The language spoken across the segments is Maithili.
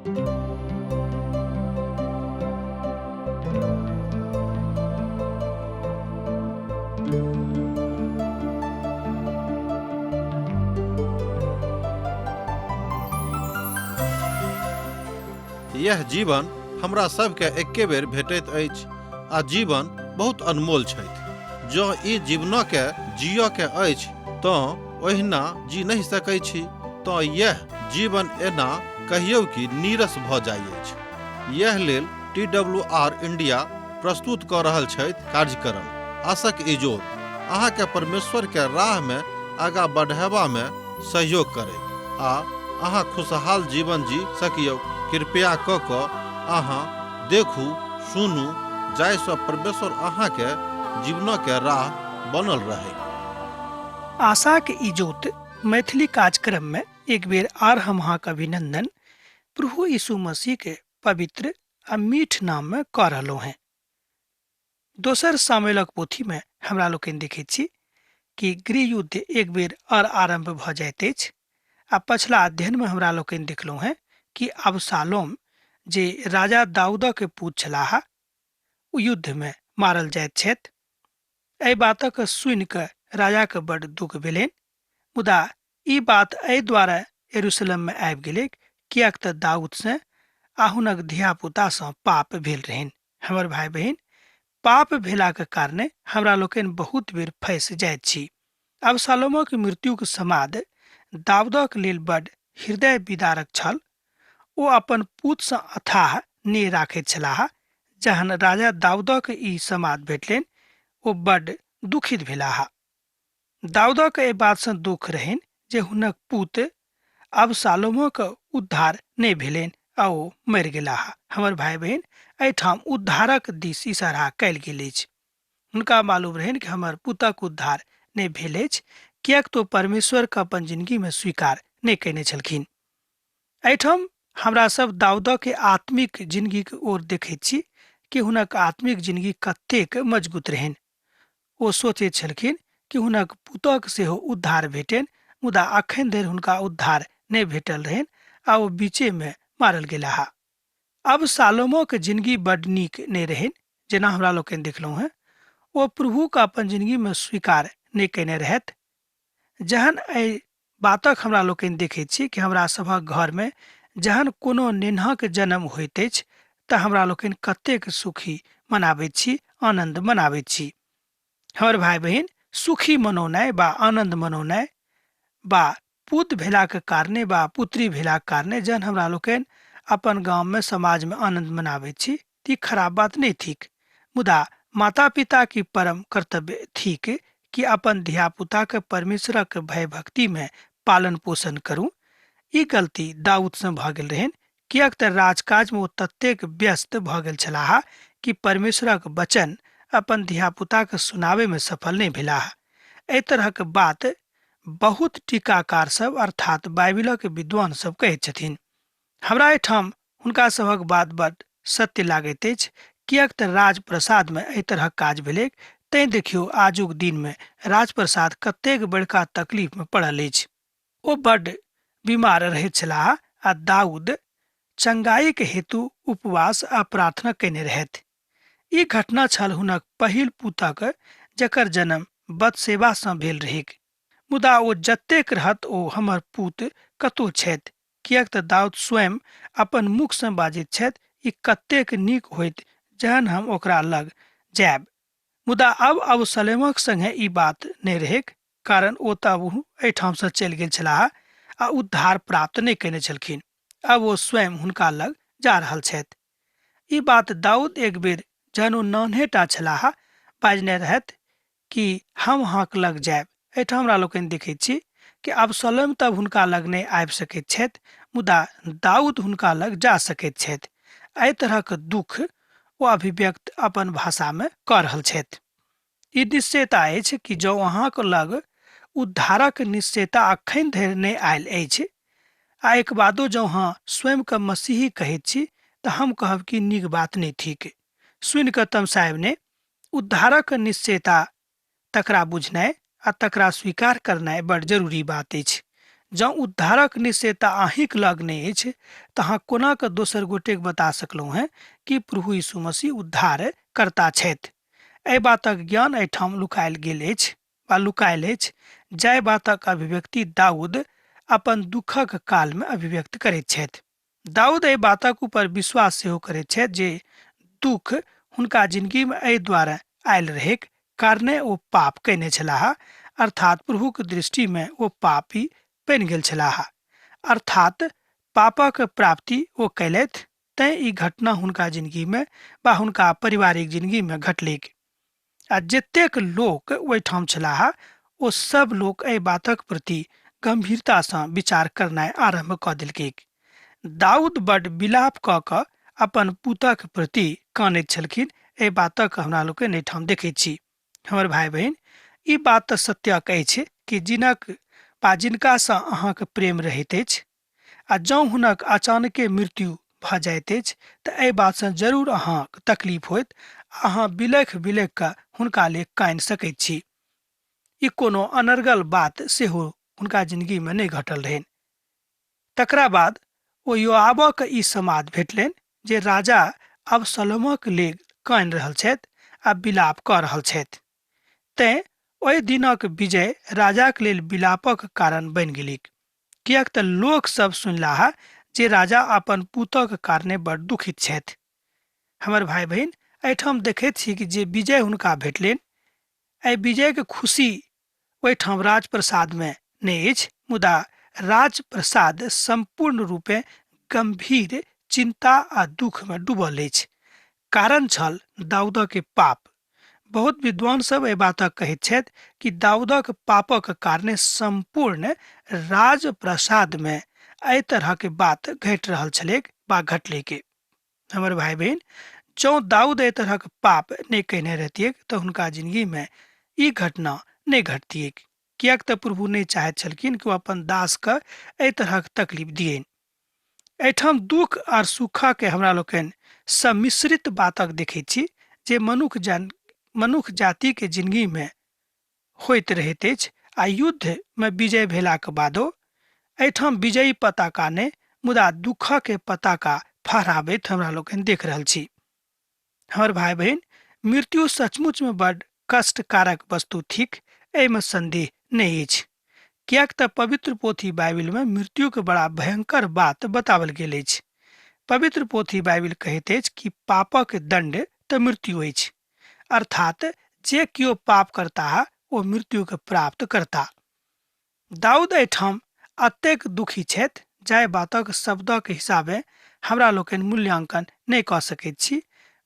यह जीवन हमरा सबके एके बेर भेटैत अछि आ जीवन बहुत अनमोल छथि। जँ ई जीवनके जियऽ के अछि तँ ओहिना जी नहि सकै छी तँ यैह जीवन एना कहियौ कि नीरस भऽ जाइ अछि। यैह लेल टी डब्ल्यू आर इंडिया प्रस्तुत कऽ रहल छथि कार्यक्रम आशक इजोत अहाँके परमेश्वर के राह मे आगा बढ़ेबा मे सहयोग करैत आ अहाँ खुशहाल जीवन जी सकियौ। कृपया कऽ कऽ अहाँ देखू सुनू जाहिसँ परमेश्वर अहाँके जीवनके राह बनल रहै। आशाक इजोत मैथिली कार्यक्रम में एक बेर आर हम अहाँके अभिनंदन प्रभु यीशु मसीह के पवित्र आ मीठ नाम में कऽ रहलहुँ हैं। दोसर सामुएलक पोथी में हमरा लोकनि देखैत छी कि गृह युद्ध एक बेर और आरंभ भऽ जाइत अछि आ पछिला अध्ययन में हमरा लोकनि देखलहुँ हैं कि अबसालोम जे राजा दाऊदक पूत छलाह ओ युद्ध में मारल जाइत छथि। एहि बातक सुनि कऽ राजाके बड्ड दुख भेलनि, मुदा ई बात एहि द्वारे यरूशलेममे आबि गेलैक किएक तऽ दाऊदसँ आ हुनक धियापुतासँ पाप भेल रहनि। हमर भाय बहिन, पाप भेलाक कारणे हमरा लोकनि बहुत बेर फँसि जाइत छी। अबसालोमक मृत्युक समाद दाऊदक लेल बड्ड हृदय विदारक छल। ओ अपन पूतसँ अथाह नेह राखैत छलाह। जहन राजा दाऊदक ई समाद भेटलनि, ओ बड्ड दुखित भेलाह। दाऊदक एहि बातसँ दुख रहनि जे हुनक पूत अबसालोमक उद्धार नहि भेलनि आ ओ मरि गेलाह। हमर भाय बहिन, एहिठाम उद्धारक दिस इशारा कयल गेल अछि। हुनका मालूम रहनि कि हमर पुतक उद्धार नहि भेल अछि, किएक तऽ ओ परमेश्वरके अपन जिनगीमे स्वीकार नहि कयने छलखिन। एहिठाम हमरा सब दाऊदक आत्मिक जिनगीक ओर देखैत छी कि हुनक आत्मिक जिनगी कतेक मजबूत रहनि। ओ सोचैत छलखिन कि हुनक पुतक सेहो उद्धार भेटनि, मुदा अखन धरि हुनका उद्धार नहि भेटल रहनि आ ओ बीचे मे मारल गेलाह। अब सालोमोक जिनगी बड नीक नहि रहनि, जेना हमरा लोकनि देखलहुँ हेँ। ओ प्रभुक अपन जिनगी मे स्वीकार नहि कयने रहथि। जहन एहि बातक हमरा लोकनि देखैत छी कि हमरा सभक घरमे जहन कोनो नेन्हक जन्म होइत अछि तऽ हमरा लोकनि कतेक सुखी मनाबैत छी, आनन्द मनाबैत छी। हमर भाय बहिन, सुखी मनौनाइ बा आनन्द मनौनाइ बा पूत भेलाक कारणे बा पुत्री भेलाक कारणे जहन हमरा लोकनि अपन गाममे समाजमे आनन्द मनाबैत छी तऽ ई खराब बात नहि थिक। मुदा माता पिताक ई परम कर्तव्य थिक कि अपन धियापुताके परमेश्वरक भयभक्तिमे पालन पोषण करू। ई गलती दाऊदसँ भऽ गेल रहनि, किएक तऽ राजकाजमे ओ ततेक व्यस्त भऽ गेल छलाह कि परमेश्वरक वचन अपन धियापुताके सुनाबैमे सफल नहि भेलाह। एहि तरहक बात बहुत टीकाकार सब अर्थात बाइबिलक विद्वान सब कहैत छथिन। हमरा एहिठाम हुनका सभक बात बड सत्य लागैत अछि, किएक तऽ राजप्रसादमे एहि तरहक काज भेलैक, तैं देखियौ आजुक दिनमे राजप्रसाद कतेक बड़का तकलीफमे पड़ल अछि। ओ बड्ड बीमार रहैत छलाह आ दाऊद चंगाईक हेतु उपवास आ प्रार्थना कयने रहथि। ई घटना छल हुनक पहिल पुतक जकर जन्म बतसेबासँ भेल रहैक। मुदा ओ जतेक रहत ओ हमर पूत कतहु छथि, किएक तऽ दाऊद स्वयं अपन मुख सँ बाजैत छथि, ई कतेक नीक होइत जहन हम ओकरा लग जायब। मुदा आब अबसलेमक संगे ई बात नहि रहैक, कारण ओ तऽ आब एहिठामसँ चलि गेल छलाह आ उद्धार प्राप्त नहि कयने छलखिन। आब ओ स्वयं हुनका लग जा रहल छथि। ई बात दाऊद एक बेर जहन ओ नान्हेटा छलाह बाजने रहथि कि हम अहाँक लग जायब। एहिठाम हमरा लोकनि देखैत छी कि अबसलोम तब हुनका लग नहि आबि सकैत छथि, मुदा दाऊद हुनका लग जा सकैत छथि। एहि तरहक दुख ओ अभिव्यक्त अपन भाषामे कऽ रहल छथि। ई निश्चयता अछि कि जँ अहाँक लग उद्धारक निश्चयता अखन धरि नहि आयल अछि आ एक बादो जँ अहाँ स्वयंके मसीही कहैत छी तऽ हम कहब कि नीक बात नहि थिक। सुनि कऽ तमसायब नहि, उद्धारक निश्चयता तकरा बुझनाइ आ तकरा स्वीकार करनाइ बड़ जरूरी बात अछि। जँ उद्धारक निश्चयता अहीँक लग नहि अछि तऽ अहाँ कोना कऽ दोसर गोटेक बता सकलहुँ हेँ कि प्रभु यीशु मसीह उद्धार कर्ता छथि। एहि बातक ज्ञान एहिठाम लुकायल गेल अछि वा लुकायल अछि, जाहि बातक अभिव्यक्ति दाऊद अपन दुःखक कालमे अभिव्यक्त करैत छथि। दाऊद एहि बातक ऊपर विश्वास सेहो करैत छथि जे दुःख हुनका जिनगीमे एहि द्वारा आयल रहैक कारणे ओ पाप कयने छलाह, अर्थात प्रभुक दृष्टिमे ओ पापी बनि गेल छलाह, अर्थात पापक प्राप्ति ओ कयलथि, तैँ ई घटना हुनका जिनगीमे वा हुनका पारिवारिक जिनगीमे घटलैक। आ जतेक लोक ओहिठाम छलाह ओ सब लोक एहि बातक प्रति गंभीरतासँ विचार करनाइ आरम्भ कऽ देलकैक। दाऊद बड्ड विलाप कऽ कऽ अपन पुतक प्रति कानैत छलखिन, एहि बातक हमरा लोकनि एहिठाम देखैत छी। हमर भाय बहिन, ई बात तऽ सत्यक अछि कि जिनक वा जिनकासँ अहाँक प्रेम रहैत अछि आ जँ हुनक अचानके मृत्यु भऽ जाइत अछि तऽ एहि बातसँ जरूर अहाँक तकलीफ होयत। अहाँ बिलखि बिलखि कऽ हुनका लेल कानि सकैत छी। ई कोनो अनर्गल बात सेहो हुनका जिनगीमे नहि घटल रहनि। तकरा बाद ओ योआबक ई समाद भेटलनि जे राजा अबशलोमक लेल कानि रहल छथि आ विलाप कऽ रहल छथि। तेँ ओहि दिनक विजय राजाक लेल विलापक कारण बनि गेलैक, किएक तँ लोक सभ सुनलाह जे राजा अपन पुतक कारणे बड़ दुखित छथि। हमर भाय बहिन, एहिठाम देखैत छी कि जे विजय हुनका भेटलनि, एहि विजयके खुशी ओहिठाम राजप्रसादमे नहि अछि, मुदा राजप्रसाद सम्पूर्ण रूपे गम्भीर चिन्ता आ दुःखमे डूबल अछि। कारण छल दाऊदक पाप। बहुत विद्वान सब एहि बातक कहैत छथि कि दाऊदक पापक कारणे सम्पूर्ण राजप्रसादमे एहि तरहक बात घटि रहल छलैक वा घटलैक। हमर भाय बहिन, जँ दाऊद एहि तरहक पाप नहि कयने रहतियैक तऽ हुनका जिंदगीमे ई घटना नहि घटतियैक, किएक तऽ प्रभु नहि चाहैत छलखिन कि ओ अपन दासके एहि तरहक तकलीफ दियनि। एहिठाम दुःख आर सुखके हमरा लोकनि सम्मिश्रित बातक देखैत छी जे मनुख जन मनुख जातिके जिंदगीमे होइत रहैत अछि आ युद्धमे विजय भेलाक बादो एहिठाम विजयी पताका नहि मुदा दुःखके पताका फहराबैत हमरा लोकनि देख रहल छी। हमर भाय बहिन, मृत्यु सचमुचमे बड कष्टकारक वस्तु थिक, एहिमे संदेह नहि अछि, किएक तऽ पवित्र पोथी बाइबिलमे मृत्युके बड़ा भयंकर बात बताओल गेल अछि। पवित्र पोथी बाइबिल कहैत अछि कि पापक दंड तऽ मृत्यु अछि, अर्थात जे केओ पाप करताह ओ मृत्युके प्राप्त करता। दाऊद एहिठाम अतेक दुखी छथि जाहि बातक शब्दक हिसाबे हमरा लोकनि मूल्यांकन नहि कऽ सकैत छी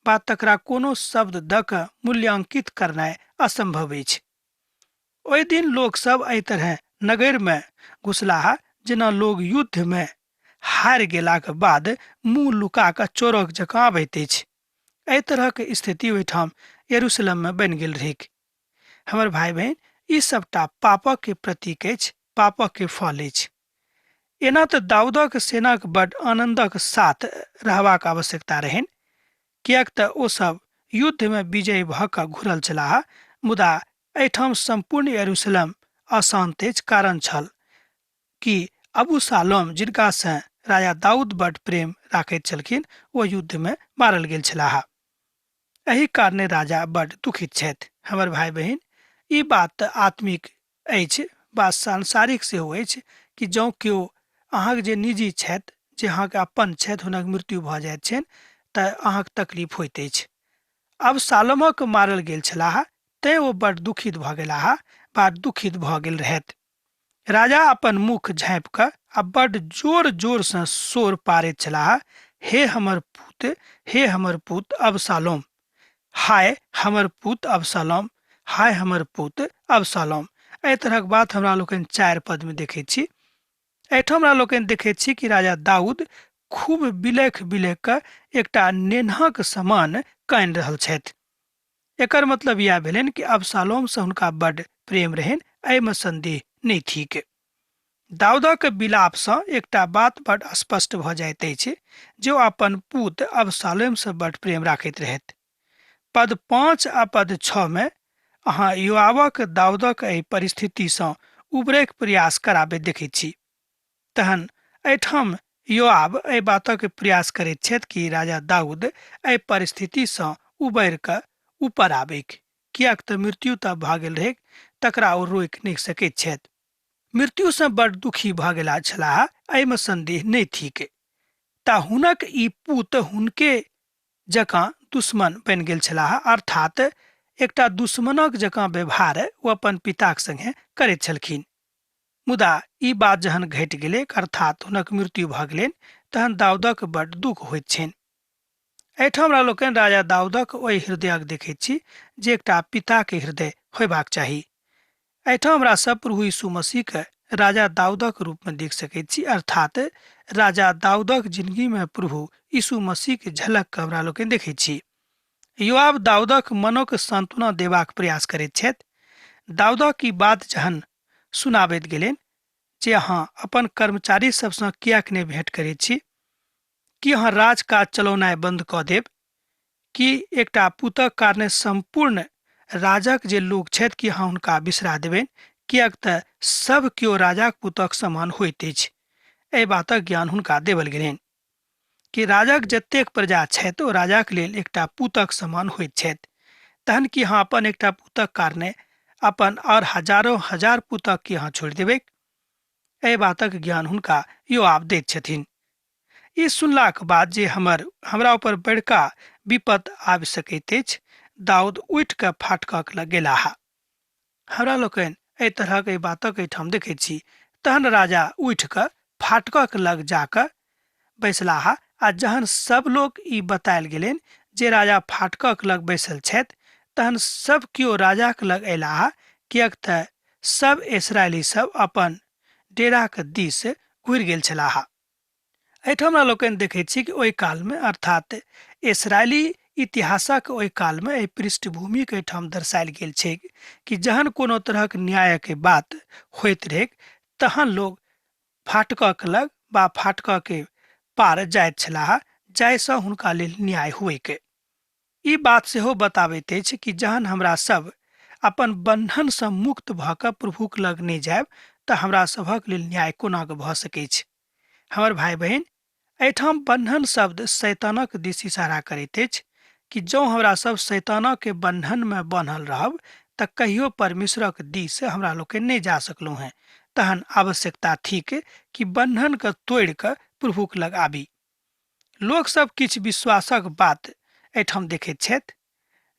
वा तकरा कोनो शब्द दऽ कऽ मूल्यांकित करनाइ असंभव अछि। ओहि दिन लोक सब एहि तरहे नगरमे घुसलाह जेना लोग युद्धमे हारि गेलाक बाद मुँह लुका कऽ चोरक जकाँ अबैत अछि। एहि तरहक स्थिति ओहिठाम यरूशलेममे बनि गेल रहैक। हमर भाय बहिन, ई सबटा पापक के प्रतीक अछि, पापक के फल अछि। एना तऽ दाऊदक सेनाक बड आनंदक साथ रहबाक आवश्यकता रहनि, किएक तऽ ओ सब युद्धमे विजयी भऽ कऽ घुरल छलाह, मुदा एहिठाम सम्पूर्ण यरूशलेम अशान्त अछि। कारण छल कि अबूशालोम, जिनकासँ राजा दाऊद बड प्रेम राखैत छलखिन, ओ युद्धमे मारल गेल छलाह। एहि कारणे राजा बड दुखित छथि। हमर भाय बहिन, ई बात तऽ आत्मिक अछि वा सांसारिक सेहो अछि कि जँ केओ अहाँक जे निजी छथि, जे अहाँके अपन छथि, हुनक मृत्यु भऽ जाइत छनि तऽ अहाँक तकलीफ होइत अछि। अब सालोमक मारल गेल छलाह, तेँ ओ बड दुखित भऽ गेलाह वा दुखित भऽ गेल रहथि। राजा अपन मुख झाँपि कऽ आ बड्ड जोर जोरसँ शोर पारैत छलाह, हे हमर पूत, हे हमर पूत अबसालोम! हाय हमर पूत अबसालोम! हाय हमर पूत अबसालोम! एहि तरहक बात हमरा लोकनि 4 पदमे देखैत छी। एहिठाम हमरा लोकनि देखैत छी कि राजा दाऊद खूब बिलखि बिलखि कऽ एकटा नेन्हाक समान कानि रहल छथि। एकर मतलब इएह भेलनि कि अबसालोमसँ हुनका बड्ड प्रेम रहनि, एहिमे संदेह नहि थिक। दाऊदक विलापसँ एकटा बात बड्ड स्पष्ट भऽ जाइत अछि जे ओ अपन पूत अबसालोमसँ बड्ड प्रेम राखैत रहथि। पद 5 आ पद 6 मे अहाँ योआबक दाऊदक एहि परिस्थितिसँ उबरैक प्रयास कराबैत देखैत छी। तहन एहिठाम योआब एहि बातक प्रयास करैत छथि कि राजा दाऊद एहि परिस्थितिसँ उबरि कऽ ऊपर आबैक, किएक तऽ मृत्यु तऽ भऽ गेल रहैक, तकरा ओ रोकि नहि सकैत छथि। मृत्युसँ बड़ दुखी भऽ गेला छलाह, एहिमे संदेह नहि थिक। ता हुनक ई पूत हुनके जकाँ दुश्मन बनि गेल छलाह, अर्थात एकटा दुश्मनक जकाँ व्यवहार ओ अपन पिताक संगे करैत छलखिन। मुदा ई बात जहन घटि गेलैक, अर्थात हुनक मृत्यु भऽ गेलनि, तहन दाऊदक बड्ड दुख होइत छनि। एहिठाम हमरा लोकनि राजा दाऊदक ओहि हृदयक देखैत छी जे एकटा पिताके हृदय होयबाक चाही। एहिठाम हमरा सब प्रभु यीशु मसीहके राजा दाऊदक रूपमे देख सकैत छी, अर्थात राजा दाऊदक जिंदगीमे प्रभु यीशु मसीहके झलकके हमरा लोकनि देखैत छी। योआब दाऊदक मनक सांत्वना देबाक प्रयास करैत छथि। दाऊदक ई बात जहन सुनाबैत गेलनि जे अहाँ अपन कर्मचारी सबसँ किएक नहि भेंट करैत छी, की अहाँ राजकाज चलौनाइ बन्द कऽ देब, की एकटा पुतक कारणे सम्पूर्ण राजक जे लोक छथि की अहाँ हुनका बिसरा देबनि, किएक तऽ सब केओ राजाक पुतक समान होइत अछि। एहि बातक ज्ञान हुनका देबल गेलनि कि राजाक जतेक प्रजा छथि ओ राजाक लेल एकटा पुतक समान होइत छथि, तहन की अहाँ अपन एकटा पुतक कारणे अपन आओर हजारो हजार पुतक की अहाँ छोड़ि देबैक। एहि बातक ज्ञान हुनका योआब दैत छथिन। ई सुनलाक बाद जे हमरा ऊपर बड़का विपत आबि सकैत अछि, दाऊद उठि कऽ फाटकक लग गेलाह। हमरा लोकनि एहि तरहक एहि बातक एहिठाम देखैत छी। तहन राजा उठि कऽ फाटकक लग जा कऽ बैसलाह आ जहन सब लोक ई बतायल गेलनि जे राजा फाटकक लग बैसल छथि, तहन सब केओ राजाक लग अयलाह, किएक तऽ सब इसरायली सब अपन डेराक दिस घुरि गेल छलाह। एहिठाम हमरा लोकनि देखैत छी कि ओहि कालमे, अर्थात इसरायली इतिहासक ओहि कालमे एहि पृष्ठभूमिके एहिठाम दर्शायल गेल छैक कि जहन कोनो तरहक न्यायके बात होइत रहैक तहन लोग फाटकक लग वा फाटकके पार जाइत छलाह जाहिसँ हुनका लेल न्याय होइक। ई बात सेहो बताबैत अछि कि जहन हमरा सब अपन बन्धनसँ मुक्त भऽ कऽ प्रभुक लग नहि जायब तऽ हमरा सभक लेल न्याय कोना कऽ भऽ सकैछ। हमर भाय बहिन, एहिठाम बन्धन शब्द शैतानक दिस इशारा करैत अछि कि जँ हमरा सब शैतानक बन्धनमे बान्हल रहब तऽ कहियो परमेश्वरक दिस हमरा लोकनि नहि जा सकलहुँ हेँ। तहन आवश्यकता थिक कि बन्धनके तोड़ि कऽ प्रभुक लग आबी। लोक सब किछु विश्वासक बात एहिठाम देखैत छथि।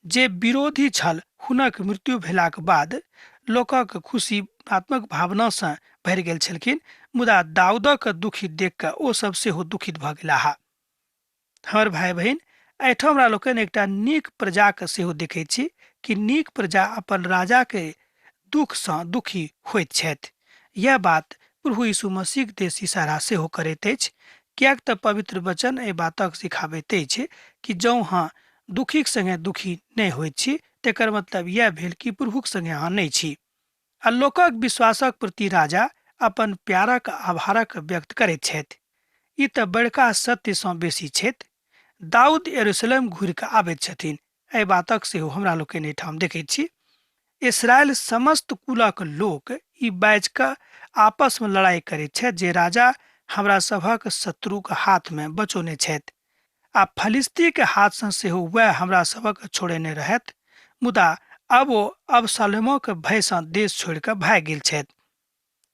जे विरोधी छल हुनक मृत्यु भेलाक बाद लोकक खुशी आत्मक भावनासँ भरि गेल छलखिन, मुदा दाऊदक दुखी देख कऽ ओ सब सेहो दुखित भऽ गेलाह। हमर भाय बहिन, एहिठाम हमरा लोकनि एकटा नीक प्रजाके सेहो देखैत छी कि नीक प्रजा अपन राजाके दुखसँ दुखी होइत छथि। यैह बात प्रभु यीशु मसीहक दिस इशारा सेहो करैत अछि, किएक तँ पवित्र वचन एहि बातक सिखाबैत अछि कि जँ अहाँ दुखीक संगे दुखी नहि होइत छी, तेकर मतलब यैह भेल कि प्रभुक संगे अहाँ नहि छी। आ लोकक विश्वासक प्रति राजा अपन प्यारक आभारक व्यक्त करैत छथि। ई तँ बड़का सत्य सँ बेसी छथि। दाऊद यरूशलेम घुरि कऽ आबैत छथिन, एहि बातक सेहो हमरा लोकनि एहिठाम देखैत छी। इसराइल समस्त कुलक लोक ई बाजि कऽ आपसमे लड़ाइ करैत छथि जे राजा हमरा सभक शत्रुक हाथमे बचौने छथि आ फलिस्तीके हाथसँ सेहो वएह हमरा सभक छोड़ेने रहथि, मुदा आब ओ अबसालोमक भयसँ देश छोड़ि कऽ भागि गेल छथि।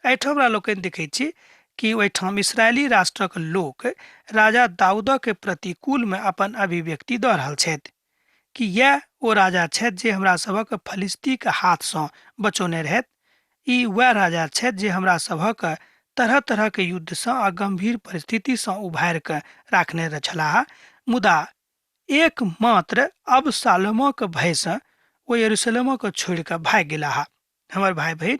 एहिठाम हमरा लोकनि देखैत छी कि ओहिठाम इसराइली राष्ट्रक लोक राजा दाऊदक प्रतिकूलमे अपन अभिव्यक्ति दऽ रहल छथि कि यैह ओ राजा छथि जे हमरा सभक फलिस्तीक हाथसँ बचौने रहथि। ई वएह राजा छथि जे हमरा सभक तरह तरहक युद्धसँ आ गंभीर परिस्थितिसँ उभारि कऽ राखने छलाह, मुदा एकमात्र अबसालोमक भयसँ ओ यरूशलेमक छोड़ि कऽ भागि गेलाह। हमर भाय बहिन,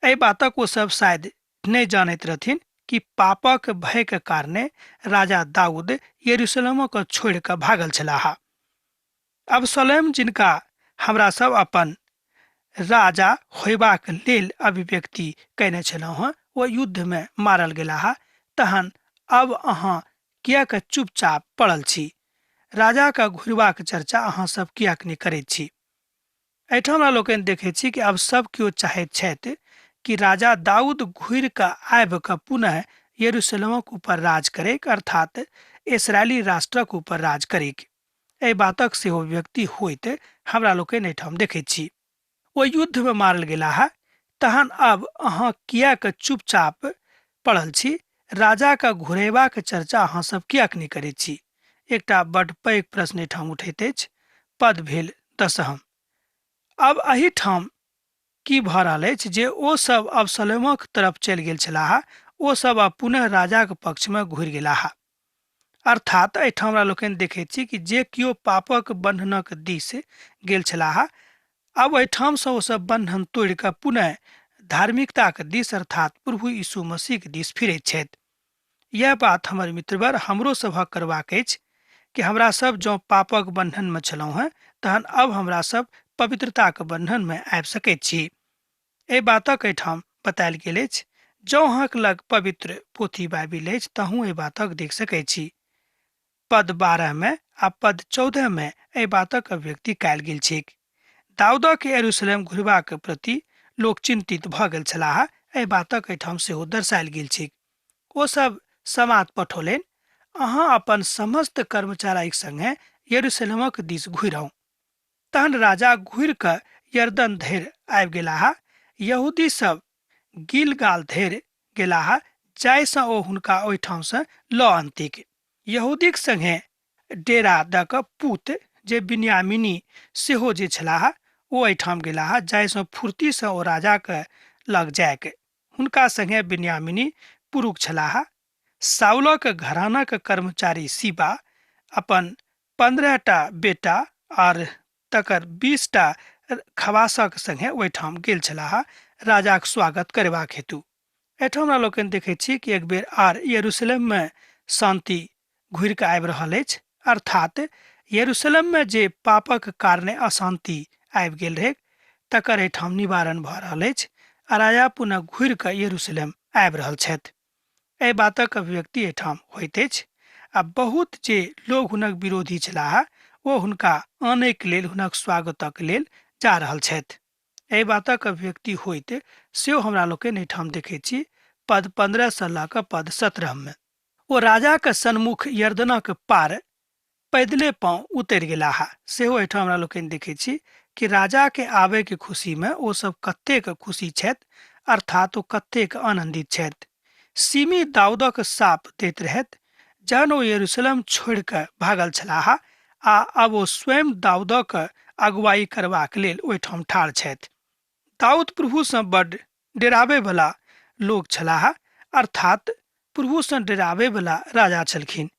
एहि बातक ओ सब शायद नहि जानैत रहथिन कि पापक भय के कारणे राजा दाऊद यरूशलेमक छोड़ि कऽ भागल छलाह। अबसलेम जिनका हमरा सब अपन राजा होयबाक लेल अभिव्यक्ति कयने छलहुँ हँ, ओ युद्धमे मारल गेलाह। तहन अब अहाँ किएक चुपचाप पड़ल छी? राजाक घुरबाक चर्चा अहाँ सब किएक नहि करैत छी? एहिठाम हमरा लोकनि देखैत छी कि आब सब केओ चाहैत छथि कि राजा दाऊद घुरि कऽ आबि कऽ पुनः यरूशलेमक ऊपर राज करैक, अर्थात इसराइली राष्ट्रक ऊपर राज करैक। एहि बातक सेहो व्यक्ति होइत हमरा लोकनि एहिठाम देखैत छी। ओ युद्धमे मारल गेलाह, तहन आब अहाँ किएक चुपचाप पड़ल छी? राजाके घुरेबाक चर्चा अहाँ सब किएक नहि करैत छी? एकटा बड्ड पैघ प्रश्न एहिठाम उठैत अछि। पद भेल दसहम। आब एहिठाम की भऽ रहल अछि जे ओ सब अबशलोमक तरफ चलि गेल छलाह, ओ सब आब पुनः राजाक पक्षमे घुरि गेलाह। अर्थात एहिठाम हमरा लोकनि देखैत छी कि जे केओ पापक बन्धनक दिस गेल छलाह, आब एहिठामसँ ओ सब बन्धन तोड़ि कऽ पुनः धार्मिकताक दिस अर्थात प्रभु यीशु मसीहक दिस फिरैत छथि। इएह बात हमर मित्रवर हमरो सभक करबाक अछि कि हमरा सब जँ पापक बन्धनमे छलहुँ हेँ तहन अब हमरा सब पवित्रताक बन्धनमे आबि सकैत छी। एहि बातक एहिठाम बतायल गेल अछि। जँ अहाँक लग पवित्र पोथी बाइबिल अछि तहूँ एहि बातक देख सकैत छी। पद 12 मे आ पद 14 मे एहि बातक अभिव्यक्ति कयल गेल छैक। दाऊदक यरूशलेम घुरबाक प्रति लोक चिन्तित भऽ गेल छलाह, एहि बातक एहिठाम सेहो दर्शायल गेल छैक। ओ सब समाद पठौलनि, अहाँ अपन समस्त कर्मचारीक संगे यरूशलेमक दिस घुरि आउ। तहन राजा घुरि कऽ यरदन धरि आबि गेलाह। यहूदी सब गिलगाल धरि गेलाह जाहिसँ ओ हुनका ओहिठामसँ लऽ अनतिक। यहूदीक संगे डेरा दऽ कऽ पूत जे बिन्यामीनी सेहो जे छलाह ओ एहिठाम गेलाह जाहिसँ फुर्तीसँ ओ राजाक लग जायक। हुनका संगे बिन्यामीनी पुरुख छलाह। साउलक घरानाक कर्मचारी सीबा अपन 15 टा बेटा आर तकर 20 टा खवासक संगे ओहिठाम गेल छलाह राजाक स्वागत करबाक हेतु। एहिठाम हमरा लोकनि देखैत छी कि एक बेर आर यरूशलेममे शान्ति घुरि कऽ आबि रहल अछि, अर्थात यरूशलेममे जे पापक कारणे अशान्ति आबि गेल रहै तकर एहिठाम निवारण भऽ रहल अछि आ राजा पुनः घुरि कऽ यरूशलेम आबि रहल छथि। एहि बातक अभिव्यक्ति एहिठाम होइत अछि आ बहुत जे लोग हुनक विरोधी छलाह ओ हुनका आनैके लेल हुनक स्वागतक लेल जा रहल छथि। एहि बातक अभिव्यक्ति होइत सेहो हमरा लोकनि एहिठाम देखैत छी पद 15 सँ लऽ कऽ पद 17 मे। ओ राजाक सन्मुख यरदनक पार पैदले पाँव उतरि गेलाह। सेहो एहिठाम हमरा लोकनि देखैत छी कि राजाके आबयके खुशीमे ओ सब कतेक खुशी छथि, अर्थात ओ कतेक आनन्दित छथि। सिमी दाऊदक साप दैत रहथि जहन ओ यरूशलेम छोड़ि कऽ भागल छलाह आ आब ओ स्वयं दाऊदक अगुवाई करबाक लेल ओहिठाम ठाढ़ छथि। दाऊद प्रभुसँ बड्ड डेराबयवला लोक छलाह, अर्थात प्रभुसँ डेराबयवला राजा छलखिन।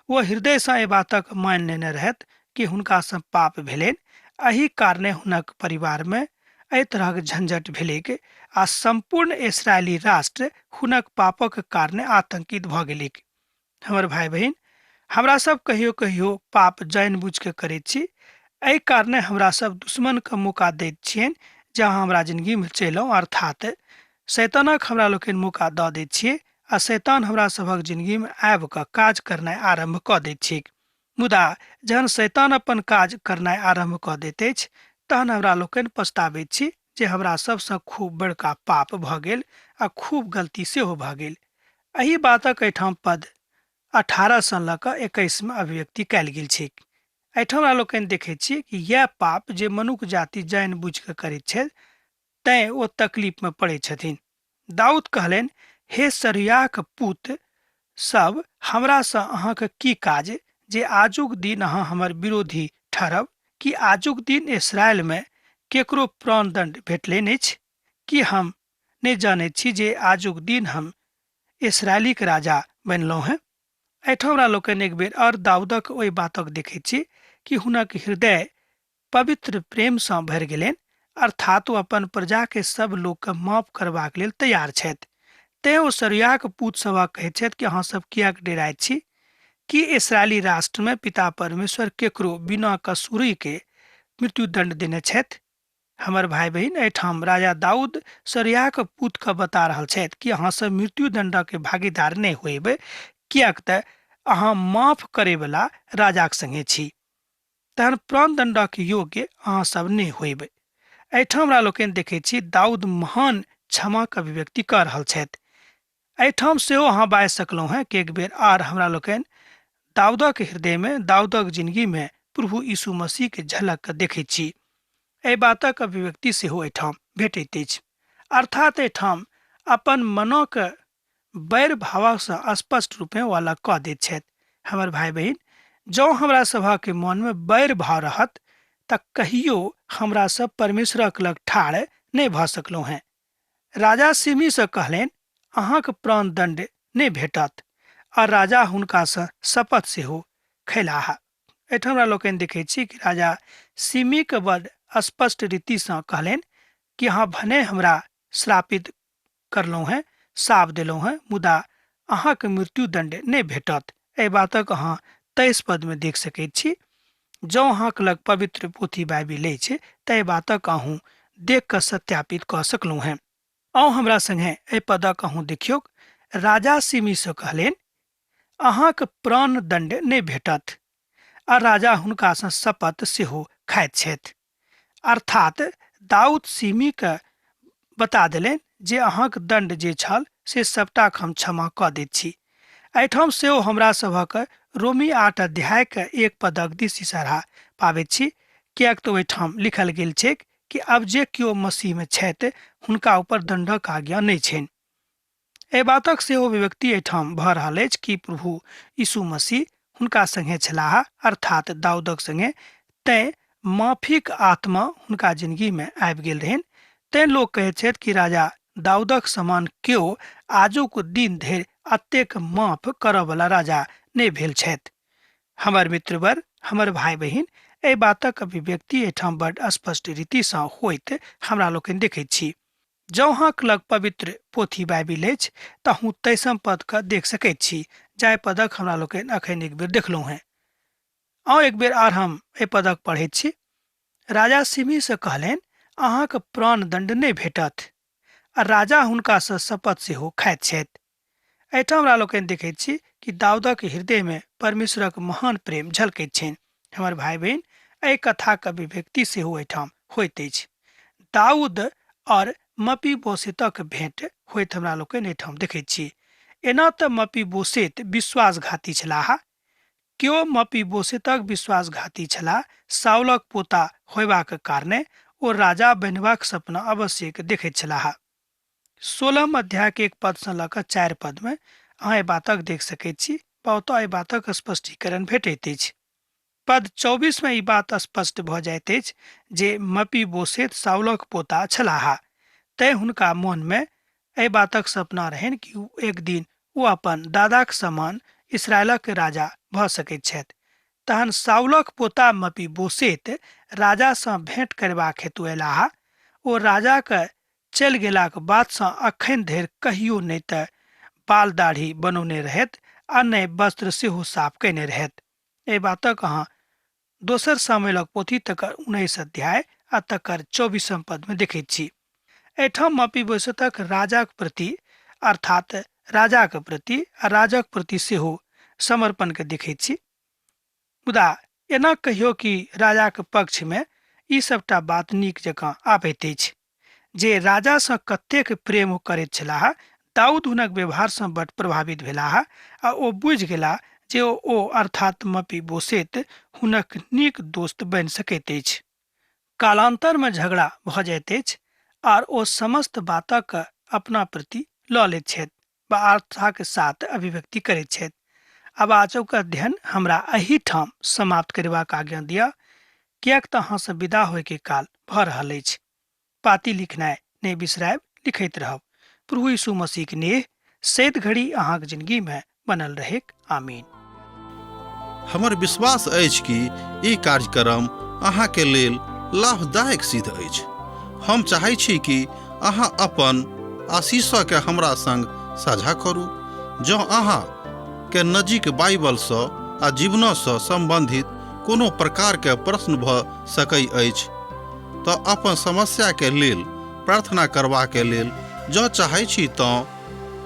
ओ हृदयसँ एहि बातक मानि लेने रहथि कि हुनकासँ पाप भेलनि, एहि कारणे हुनक परिवारमे एहि तरहक झंझट भेलैक आ सम्पूर्ण इसराइली राष्ट्र हुनक पापक कारणे आतंकित भऽ गेलैक। हमर भाय बहिन, हमरा सब कहियो कहियो पाप जानि बुझि कऽ करैत छी। एहि कारणे हमरा सब दुश्मनके मौका दैत छियनि जे अहाँ हमरा जिंदगीमे चलि आउ, अर्थात शैतानक हमरा लोकनि मौका दऽ दैत छियै आ शैतान हमरा सभक जिंदगीमे आबि कऽ काज करनाइ आरम्भ कऽ दैत छैक। मुदा जहन शैतान अपन काज करनाइ आरम्भ कऽ दैत अछि तहन हमरा लोकनि पछताबैत छी जे हमरा सबसँ खूब बड़का पाप भऽ गेल आ खूब गलती सेहो भऽ गेल। एहि बातक एहिठाम पद 18 सँ लऽ कऽ 21 मे अभिव्यक्ति कयल गेल छैक। एहिठाम हमरा लोकनि देखैत छी कि यैह पाप जे मनुख जाति जानि बुझि कऽ करैत छथि तैं ओ तकलीफमे पड़ैत छथिन। दाऊद कहलनि, हे सरुयाक पुत सब, हमरासँ अहाँक की काज जे आजुक दिन अहाँ हमर विरोधी ठहरब? की आजुक दिन इसराइलमे केकरो प्राणदण्ड भेटलनि अछि? की हम नहि जानैत छी जे आजुक दिन हम इसराइलीक राजा बनलहुँ हेँ? एहिठाम हमरा लोकनि एक बेर आओर दाऊदक ओहि बातक देखैत छी कि हुनक हृदय पवित्र प्रेमसँ भरि गेलनि, अर्थात ओ अपन प्रजाके सभ लोकके माफ करबाक लेल तैयार छथि। तेँ ओ सरुयाक पूत सभक कहैत छथि कि अहाँ सब किएक डेराइत छी? की इसराइली राष्ट्रमे पिता परमेश्वर केकरो बिना कसूरीके मृत्युदण्ड देने छथि? हमर भाय बहिन, एहिठाम राजा दाऊद सरुयाक पूतके बता रहल छथि कि अहाँ सब मृत्युदण्डके भागीदार नहि होयब, किएक तऽ अहाँ माफ करैवला राजाक संगे छी। तहन प्राणदण्डक योग्य अहाँ सब नहि होयब। एहिठाम हमरा लोकनि देखैत छी दाऊद महान क्षमाक अभिव्यक्ति कऽ रहल छथि। एहिठाम सेहो अहाँ बाजि सकलहुँ हेँ कि एक बेर आर हमरा लोकनि दाऊदक हृदयमे, दाऊदक जिंदगीमे प्रभु यीशु मसीहके झलकके देखैत छी। एहि बातक अभिव्यक्ति सेहो एहिठाम भेटैत अछि। अर्थात एहिठाम अपन मनक बैर भावसँ स्पष्ट रूपेँ ओ अलग कऽ दैत छथि। हमर भाय बहिन, जँ हमरा सभक मनमे बैर भाव रहत तऽ कहियो हमरा सब परमेश्वरक लग ठाढ़ नहि भऽ सकलहुँ हेँ। राजा सिमीसँ कहलनि, अहाँक प्राणदण्ड नहि भेटत। आ राजा हुनकासँ शपथ सेहो खयलाह। एहिठाम हमरा लोकनि देखैत छी कि राजा सिमीके बड स्पष्ट रीतिसँ कहलनि कि अहाँ भने हमरा श्रापित करलहुँ हेँ, साप देलहुँ हेँ, मुदा अहाँके मृत्युदण्ड नहि भेटत। एहि बातक अहाँ 23 पदमे देख सकैत छी। जँ अहाँक लग पवित्र पोथी बाइबिल अछि तऽ एहि बातक अहूँ देख कऽ सत्यापित कऽ सकलहुँ हेँ। अहूँ हमरा संगे एहि पदक अहूँ देखियौक। राजा सिमीसँ कहलनि, अहाँक प्राण दण्ड नहि भेटत। आ राजा हुनकासँ शपथ सेहो खाइत छथि। अर्थात दाऊद सिमीके बता देलनि जे अहाँक दण्ड जे छल से सबटाके हम क्षमा कऽ दैत छी। एहिठाम सेहो हमरा सभक रोमी 8 अध्यायके 1 पदक दिस इशारा पाबैत छी, किएक तऽ ओहिठाम लिखल गेल छैक कि आब जे केओ मसीहमे छथि हुनका ऊपर दण्डक आज्ञा नहि छनि। एहि बातक सेहो अभिव्यक्ति एहिठाम भऽ रहल अछि कि प्रभु यीशु मसीह हुनका संगे छलाह, अर्थात दाऊदक संगे, तैं माफीक आत्मा हुनका जिंदगीमे आबि गेल रहनि। तैं लोक कहैत छथि कि राजा दाऊदक समान केओ आजुक दिन धरि अतेक माफ करऽवला राजा नहि भेल छथि। हमर मित्रवर, हमर भाय बहिन, एहि बातक अभिव्यक्ति एहिठाम बड स्पष्ट रीतिसँ होइत हमरा लोकनि देखैत छी। जँ अहाँक लग पवित्र पोथी बाइबिल अछि तऽ अहूँ तेइसम पदके देख सकैत छी, जाहि पदक हमरा लोकनि अखन एक बेर देखलहुँ हेँ। आउ एक बेर आर हम एहि पदक पढ़ैत छी। राजा सिमीसँ कहलनि, अहाँक प्राणदण्ड नहि भेटत। आ राजा हुनकासँ शपथ सेहो खाइत छथि। एहिठाम हमरा लोकनि देखैत छी कि दाऊदक हृदयमे परमेश्वरक महान प्रेम झलकैत छनि। हमर भाय बहिन, एहि कथाक अभिव्यक्ति सेहो एहिठाम होइत अछि। दाऊद और मपीबोसेतक भेंट होइत हमरा लोकनि एहिठाम देखैत छी। एना तऽ मपीबोसेत विश्वासघाती छलाह। केओ मपीबोसेतक विश्वासघाती छलाह। साउलक पोता होयबाक कारणे ओ राजा बनबाक सपना अवश्य देखैत छलाह। 16 अध्यायके 1 पदसँ लऽ कऽ 4 पदमे अहाँ एहि बातक देख सकैत छी वा ओतऽ एहि बातक स्पष्टीकरण भेटैत अछि। पद 24 मे ई बात स्पष्ट भऽ जाइत अछि जे मपीबोसेत साउलक पोता छलाह, तैं हुनका मोनमे एहि बातक सपना रहनि कि एक दिन ओ अपन दादाक समान इसराइलक राजा भऽ सकैत छथि। तहन साउलक पोता मपीबोसेत राजासँ भेंट करबाक हेतु अयलाह। ओ राजाक चलि गेलाक बादसँ अखन धरि कहियो नहि तऽ बाल दाढ़ी बनौने रहथि आ नहि वस्त्र सेहो साफ कयने रहथि। एहि बातक अहाँ दोसर सामुएलक पोथी तकर 19 अध्याय आ तकर 24 पदमे देखैत छी। एहिठाम मपीबोशेतक राजाक प्रति, अर्थात राजाक प्रति आ राजक प्रति सेहो समर्पणके देखैत छी। मुदा एना कहियो कि राजाक पक्षमे ई सबटा बात नीक जकाँ आबैत अछि जे राजासँ कतेक प्रेम ओ करैत छलाह। दाऊद हुनक व्यवहारसँ बड प्रभावित भेलाह आ ओ बुझि गेलाह जे ओ अर्थात मपीबोशेत हुनक नीक दोस्त बनि सकैत अछि। कालान्तरमे झगड़ा भऽ जाइत अछि आर ओ समस्त बातक अपना प्रति लऽ लैत छथि वा आस्थाक साथ अभिव्यक्ति करैत छथि। आब आजुक अध्ययन हमरा एहिठाम समाप्त करबाक आज्ञा दिअ, किएक तऽ अहाँसँ विदा होइके काल भऽ रहल अछि। पाती लिखनाइ नहि बिसरायब, लिखैत रहब। प्रभु यीशु मसीहक नेह सैद घड़ी अहाँक जिंदगीमे बनल रहेक। आमीन। हमर विश्वास अछि कि ई कार्यक्रम अहाँके लेल लाभदायक सिद्ध अछि। हम चाहै छी कि अहाँ अपन आशीषके हमरा संग साझा करू। जँ अहाँ के नजीक बाइबलसँ आ जीवनसँ सम्बन्धित कोनो प्रकारके प्रश्न भऽ सकै अछि तऽ अपन समस्याके लेल प्रार्थना करबाके लेल जँ चाहै छी तँ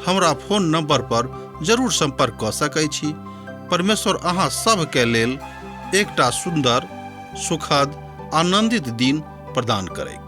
हमरा फोन नंबर पर जरूर संपर्क कऽ सकै छी। परमेश्वर अहाँ सभके लेल एकटा सुन्दर, सुखद, आनंदित दिन प्रदान करैक।